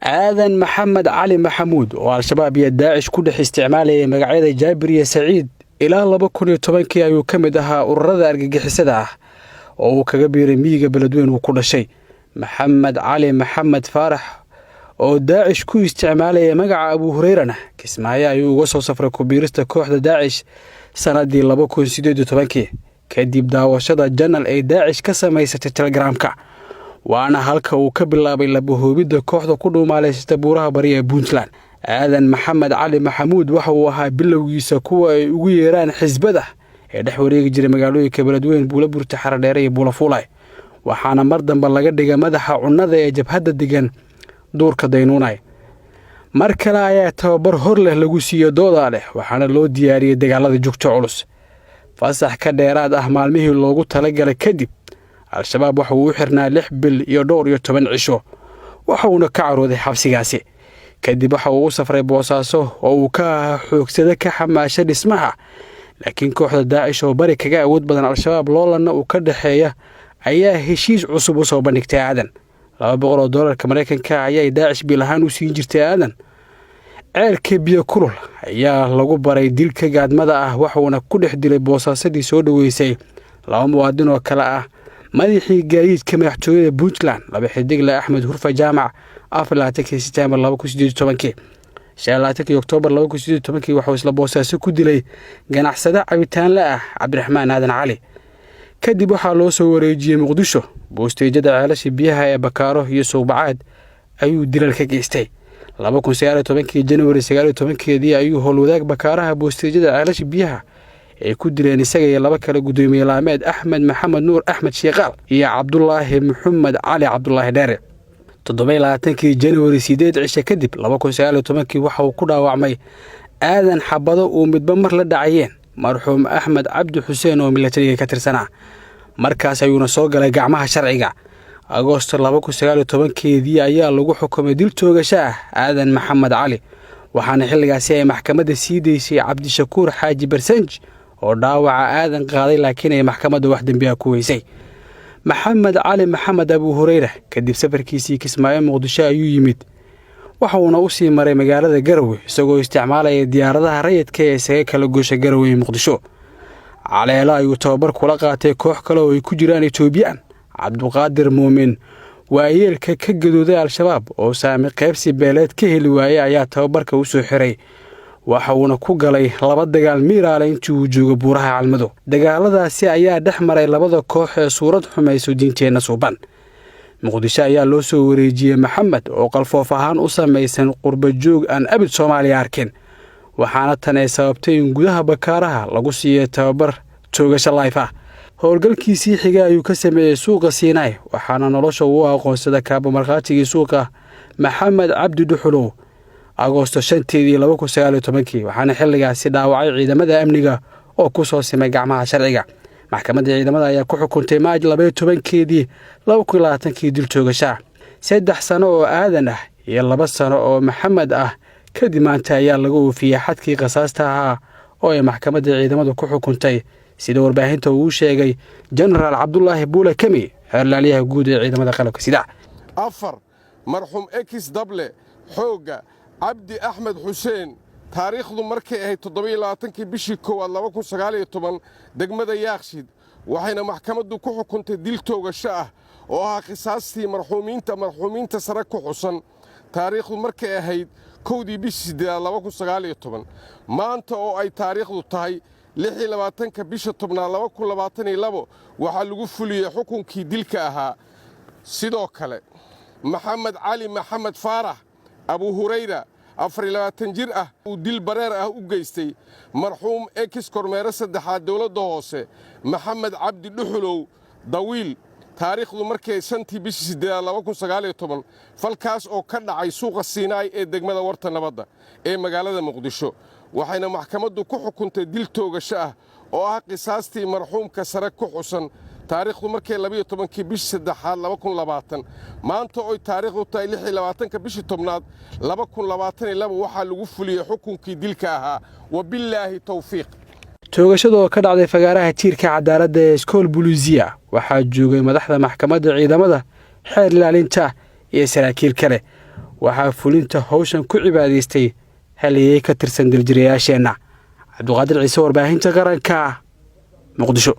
Aadan Maxamed Cali Maxamuud oo Al-Shabaab iyo Daacish ku dhex isticmaalayay magacyada Jaabir iyo Saciid ilaa 2010-kii ayuu ka mid ahaa ururada argagixisada ah oo uu kaga biiray miyiga Beledweyn uu ku dhashay. Maxamed Cali Maxamed Faarax oo Daacish ku isticmaalaya magaca Abu Hureyrana Kismaayo ayuu uga soo safray ku biirista kooxda Daacish sanadii 2018-kii, kadib daawashada channel ay Daacish ka samaysatay Telegramka, waana halka uu ka bilaabay labahoobidda kooxda ku dhuumaalaysata buuraha bari ee Puntland. Aadan Maxamed Cali Maxamuud waxa uu ahaa bilowgiisa kuwa ay ugu yeeraan xisbada ee dhex wareegi jiray magaalooyinka Beledweyn, Buulaburta, Xaradheere iyo Buulafuulay, waxaana mar dambe laga dhigay madaxa cunnada ee jabhadda degan duurka Daynuunay. Mar kale ayaa tababar hor leh lagu siiye Doodaa leh, waxaana loo diyaariyey dagaalada jugta culus. Fasax ka dheeraad ah maalmihii loogu talagalay kadib, Al-Shabaab waxa uu u xirnaa 6 bil iyo dhowr iyo toban cisho, waxa uuna ka carooday xabsigaasi. Kadib waxa uu u safray Boosaaso oo uu ka ahaa xoogsado ka xamaasha dhismaha, laakiin kooxda Daacish oo bari kaga awood badan Al-Shabaab, loolanna uu ka dhexeeya, ayaa heshiis cusub u soo bandhigtay Aadan. $200 oo doolarka Maraykanka ayay Daacish bil ahaan u siin jirtay Aadan. Ceelka biyo kulul ayaa lagu baray dilka gaadmada ah, waxuuna ku dhex dilay Boosaasadii soo dhoweysay laba muwaadin oo kale ah madaxii gaadiidka madaxtooyada Puntland, laba xidigle Axmed Hurfa Jaamac, 24-kii Sebtembar 2018-kii. 25-kii Oktoobar 2018-kii waxuu isla Boosaaso ku dilay ganacsade cabitaanle ah, Cabdiraxmaan Aadan Cali. Kadib waxaa loo soo wareejiyey Muqdisho. Boosteejada ceelasha biyaha ee Bakaaro iyo Suuqbacaad ayuu dilal ka geystay. 2019-kii Januari 19-keedii ayuu howlwadaag Bakaaraha boosteejada ceelasha biyaha ay ku dileen isaga iyo laba kale, guddoomiye laameed Axmed Maxamed Nuur, Axmed Shiikaal, iyo Cabdulaahi Maxamed Cali, Cabdulaahi Dheere. 27-kii Januari, 8 cishe kadib, 2019-kii, waxa uu ku dhaawacmay Aadan xabado uu midba mar la dhacayeen marxuum Axmed Cabdi Xuseen oo milatariga ka tirsanaa. Markaas ayuuna soo galay gacmaha sharciga. Agoosto 2019-keedii ayaa lagu xukumay dil toogasho ah Aadan Maxamed Cali, waxaana xilligaasi ay maxkamadda sii deysay Cabdishakuur Xaaji Barsanj oo dhaawaca Aadan qaaday, laakiin ay maxkamadda wax dembiha ku weysay. Maxamed Cali Maxamed Abu Hureyra kadib safarkiisii Kismaayo, Muqdisho ayuu yimid, waxa uuna u sii maray magaalada Garowe isagoo isticmaalaya diyaaradaha rayidka ee isaga kala goosha Garowe iyo Muqdisho. Caleelo ayuu tababar kula qaatay koox kale oo ay ku jiraan Etoobiyaan Cabduqaadir Muumin. Waayeelka ka gadooday Al-Shabaab oo saami qaybsi beeleed ka heli waayey ayaa tababarka u soo xiray, waxa uuna ku galay laba dagaal miiraale intii uu joogo buuraha Calmadow. Dagaaladaasi ayaa dhex maray labada koox ee suurad xumayso diinteenna suuban. Muqdisho ayaa loo soo wareejiyey Maxamed oo qalfoof ahaan u samaysan qurba joog aan abid Soomaaliya arkin, waxaana tan ay sababtay in gudaha Bakaaraha lagu siiyey tababar toogasho live ah. Howlgalkiisii xiga ayuu ka sameeyey suuqa Siinaay, waxaana nolosha uu aqoonsada kaaba markhaatigii suuqa Maxamed Cabdi Dhuxulow Agoosto 5-teedii 2019-kii, waxaana xilligaasi dhaawacay ciidamada amniga oo ku soo simay gacmaha sharciga. Maxkamadda ciidamada ayaa ku xukuntay Maaj 12-keedii 2020-kii dil toogashaa. 3 sano oo Aadan ah iyo 2 sano oo Maxamed ah kadib, maanta ayaa laga oofiyey xadkii khasaasta ahaa oo ay maxkamadda ciidamadu ku xukuntay, sida warbaahinta uu sheegay Jenaraal Cabdulaahi Buule Kemi, xeerlaalyaha guud ee ciidamada qalabka sida. Afar, marxuum ex dable xoogga Cabdi Axmed Xuseen, taariikhdu markay ahayd 27-kii bishii koowaad 2019, degmada Yaaqshid, waxayna maxkamaddu ku xukuntay dil toogasho ah oo ahaa khisaastii marxuumiinta sare ku xusan, taariikhdu markay ahayd 1-dii bishii siddeedaad 2019. Maanta oo ay taariikhdu tahay 26-ka bisha tobnaad 2022, waxaa lagu fuliyey xukunkii dilka ahaa. Sidoo kale, Maxamed Cali Maxamed Faarax, Abu Hurayra, 24 jir ah, uu dil bareer ah u geystay marxuum ex kormeere saddexaad dowladda hoose Maxamed Cabdi Dhuxulow Dawiil, taariikhdu markay 5-tii bishii siddeedaad 2019, falkaas oo ka dhacay suuqa Siinaay ee degmada Warta Nabadda ee magaalada Muqdisho, waxayna maxkamaddu ku xukuntay dil toogasho ah oo ah qisaastii marxuumka sare ku xusan, taariikhdu markay 12-kii bishii saddexaad 2020. Maanta oy taariikhdu tahay 26-ka bishii tobnaad 2022, waxaa lagu fuliyey xukunkii dilka ahaa. Wabillaahi towfiiq. Toogashada oo ka dhacday fagaaraha tiirka cadaaladda ee School Bulisiya waxaa joogay madaxda maxkamadda ciidamada, xeer ilaalinta iyo saraakiil kale. Waxaa fulinta howshan ku cibaadaystay haliyey ka tirsan diljirayaasheenna. Cabduqaadir Ciise, Warbaahinta Qaranka, Muqdisho.